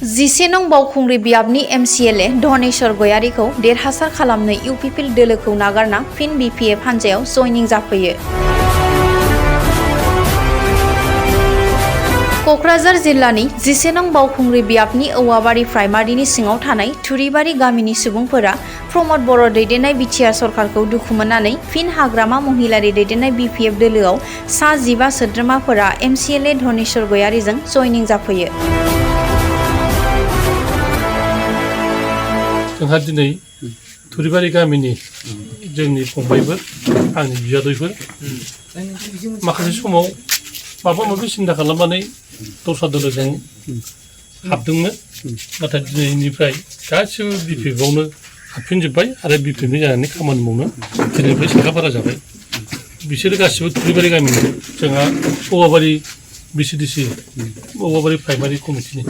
जिसे नं बावखुंग्रि बियाबनि MCLA धनेश्वर गयारिखौ देरहासार खालामनो UPPL दोलोखौ नागारना फिन BPF हान्जायाव जयनिं जाफैयो। क'क्राझार जिल्लानि 11 नं बावखुंग्रि बियाबनि औवाबारि प्राइमारिनि सिङाव थानाय थुरिबारि गामिनि सुबुंफोरा प्रमद बर' दैदेननाय बिटिआर सरकारखौ दुखु मोननानै फिन हाग्रामा महिलारि दैदेननाय BPF दोलोआव सा 15 सोद्रोमाफोरा MCLA धनेश्वर गयारिजों जयनिं जाफैयो। जोंहा दिनै थुरिबारि गामिनि जोंनि फंबायफोर आंनि बियादैफोर माखासे समाव माबा माबि सिन्था खालामनानै दस्रा दोलोजों हाबदोंमोन, नाथाय दिनैनिफ्राय गासिबो BPFआवनो हाबफिनजोब्बाय आरो BPFनि जानानै खामानि मावनो दिनैनिफ्राय साखाफारा जाबाय। बिसोरो गासिबो थुरिबारि गामिनि, जोंहा औवाबारि BCDC औवाबारि प्राइमारि कमिटिनि।